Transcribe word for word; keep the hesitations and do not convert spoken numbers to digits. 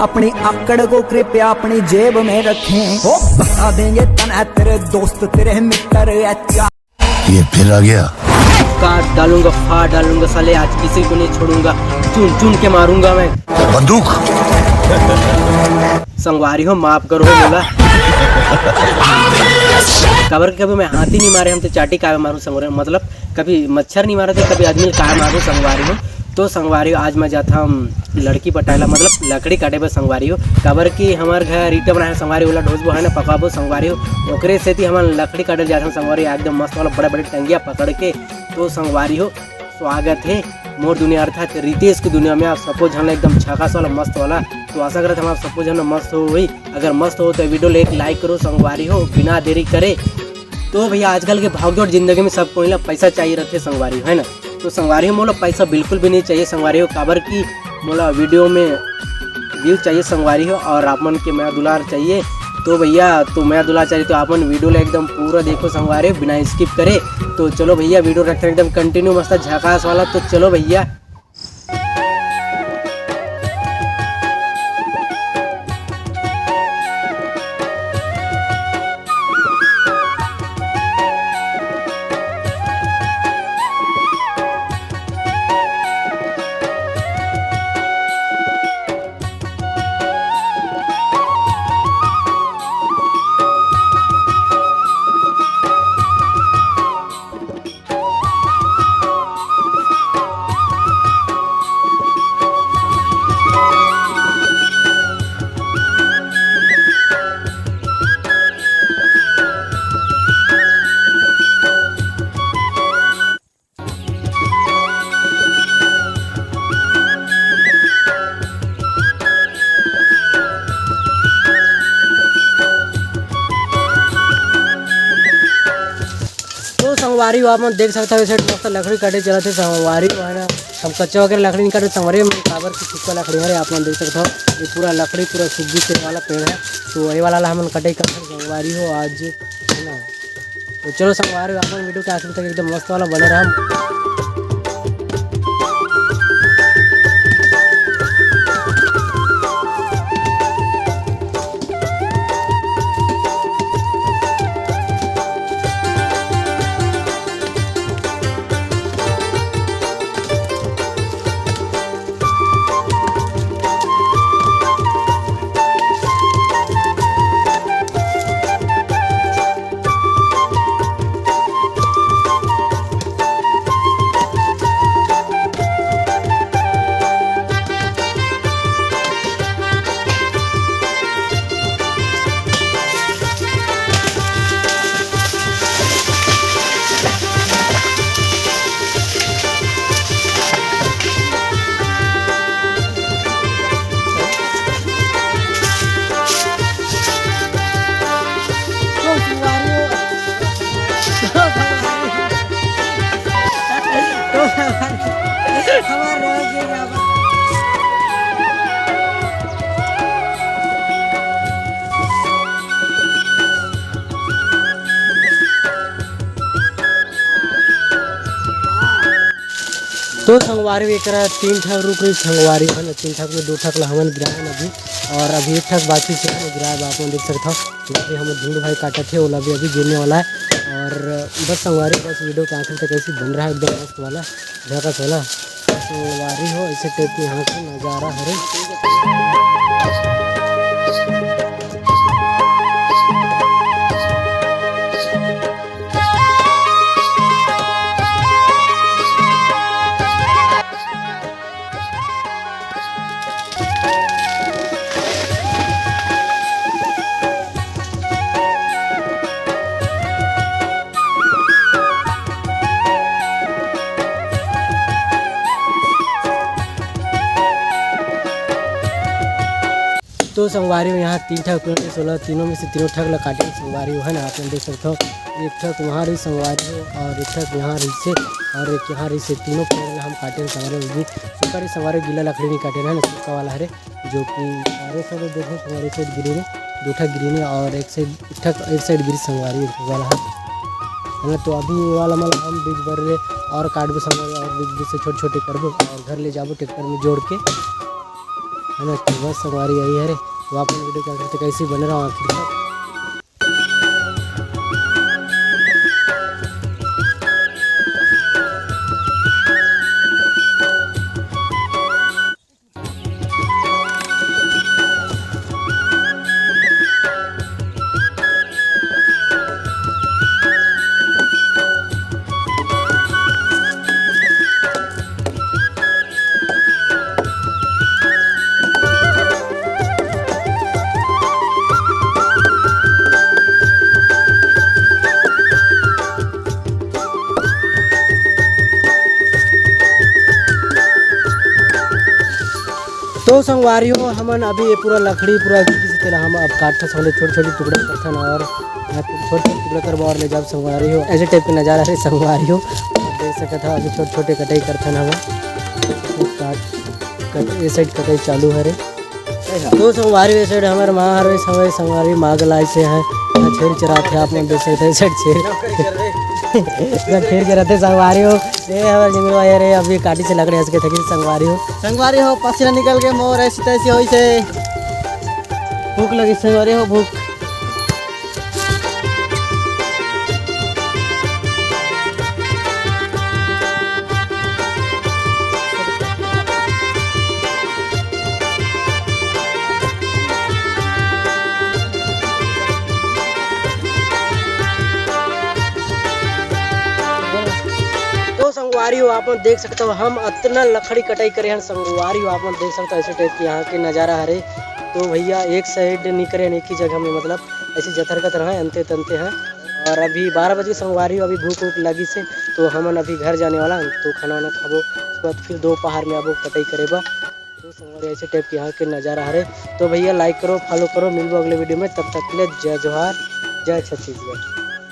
अपनी आकड़ को कृपया अपनी जेब में रखें। हो बता देंगे तन है तेरे दोस्त, तेरे मित्र, ये फिर आ गया। काट डालूंगा, फाड़ डालूंगा साले, आज किसी को नहीं छोड़ूंगा, चुन चुन के मारूंगा मैं। बंदूक। संगवारी हो, माफ करो मोला। काबर के कभी मैं हाथी नहीं मारे, हम तो चाटी कावे मारू संगवारी, मतलब कभी मच्छर नहीं मारे थे, कभी आदमी कावे मारू संगवारी हो। तो संगवारी हो, आज मैं जाता हम लड़की पटाएला, मतलब लकड़ी काटे बर संगवारी हो। काबर कि हमार घर ईटा बना है संगवारी, ओला ढोसबो है ना, पकाबो संगवारी हो। ओकरे सेती हमन लकड़ी काटे जाथन संगवारी, एकदम मस्त वाला बड़े बड़े टंगिया पकड़ के। तो संगवारी हो, स्वागत है मोर दुनिया अर्थात रितेश की दुनिया में आप सबो झन ला एकदम झकास वाला मस्त वाला। तो आशा करत हम आप सबो झन मस्त हो होई। अगर मस्त हो तो वीडियो ले एक लाइक करो संगवारी हो बिना देरी करे। तो भैया आजकल के भागदौड़ जिंदगी में सब कोई ला पैसा चाहिए रहते संगवारी हो, है ना। तो संगवारी हो मोला पैसा बिल्कुल भी नहीं चाहिए संगवारी हो, काबर की मोला वीडियो में व्यू चाहिए संगवारी हो और आप मन के मया दुलार चाहिए। तो भैया तो मया दुलार चाहिए तो आप मन वीडियो ला एकदम पूरा देखो संगवारी हो बिना स्किप करे। तो चलो भैया वीडियो रखते हैं एकदम कंटिन्यू मस्त झकास वाला। तो चलो भैया। तो संगवारी हो, आप मन देख सकत हव, ए side मस्त लकड़ी काटे चलत हे संगवारी हो, है ना। हम कच्चा वगैरह लकड़ी नहीं काटे संगवारी हो, काबर की सूखा लकड़ी हरे, आप मन देख सकत हव, ये पूरा लकड़ी पूरा सूख गिस वाला पेड़ है। तो ये वाला ला हमन कटाई करथन संगवारी हो आज, है ना। तो चलो संगवारी हो, आप मन वीडियो के आखिर तक एकदम मस्त वाला बने रहम। तो संगवारी हो, एकरा तीन ठक रुख रही संगवारी हो, है ना, तीन ठक में दो ठक ला हमन गिराए हन अभी, और अभी एक ठक बाकी से हमन गिराए बा, आप मन देख सकत हव। तो अभी हमर झुंडू भाई काटत हे, ओला भी अभी गिरने वाला है। और बस संगवारी हो, बस वीडियो के आखिर तक ऐसे बन रहा है, एकदम मस्त वाला, झकास वाला। तो संगवारी हो, ऐसे टाइप के यहाँ के नज़ारा हरे। तो संगवारी हो, यहाँ तीन ठक पेड़ हे, सोलह, तीनों में से तीनों ठक ला काटे संगवारी हो, है ना, आप मन देख सकत हव। एक ठक वहाँ रही संगवारी हो, और एक ठक यहाँ रही से, और एक यहाँ रही से, तीनों पेड़ ला हम काटे संगवारी हो। भी सूखा रही संगवारी हो, गीला लकड़ी नहीं काटे, है ना, सूखा वाला हरे, जो कि और एक side देखो, और एक side गिरी ने, दो ठक गिरी ने, और एक side, एक ठक, एक side गिरी संगवारी हो वाला है, है ना। तो अभी ये वाला मतलब हम बीज बर ले और काटबो संगवारी, और बीज बीज से छोटे छोटे करबो और घर ले जाबो ट्रैक्टर में जोड़ के। है ना? तो बस संगवारी यही हरे। तो आप मन video के आखिर तक ऐसे ही बने रहो आखिर तक। तो संगवारी हो, हमन अभी ये पूरा लकड़ी पूरा गिर गिस हे, तेला हम अब काटथन, छोटे छोटे टुकड़ा करथन और छोटे छोटे टुकड़ा करबो और ले जाब संगवारी हो। ऐसे type के नजारा हे संगवारी हो, आप देख सकत हव, अभी छोटे छोटे कटाई करथन हम। काट, कट, ये side कटाई चालू हरे। तो संगवारी हो, ये side हमर माँ हरे, संगवारी, माँ गलाइसे हे, छेरी चराथे, आप मन देख सकत हव, ये side छेरी। छेरी चराथे संगवारी हो। ये हमर जिंगलवा ये रे, अभी काटी से लकड़ी हंस के थकी संगवारी हो। संगवारी हो, पसीना निकल के मोर ऐसी तैसी होइसे। भूख लगी संगवारी हो, भूख। तो संगवारी हो, आप मन देख सकत हव, हम अतना लकड़ी कटाई करे हन। संगवारी हो, आप मन देख सकत हव, ऐसे type के यहाँ के नजारा हरे। तो भैया, एक side नहीं करे हन, एक ही जगह में, मतलब ऐसे जथर कथर है, अंते तंते हैं। और अभी बारह बजे संगवारी हो, अभी भूख वूख लगी से, तो हमन अभी घर जाने वाला हन, तो खाना वाना खाबो, उसके बाद फिर दोपहर में आबो कटाई करे बर। तो संगवारी, ऐसे type के यहाँ के नजारा हरे। तो भैया, like करो, follow करो, मिलबो अगले video में, तब तक के लिए जय जोहार, जय छत्तीसगढ़।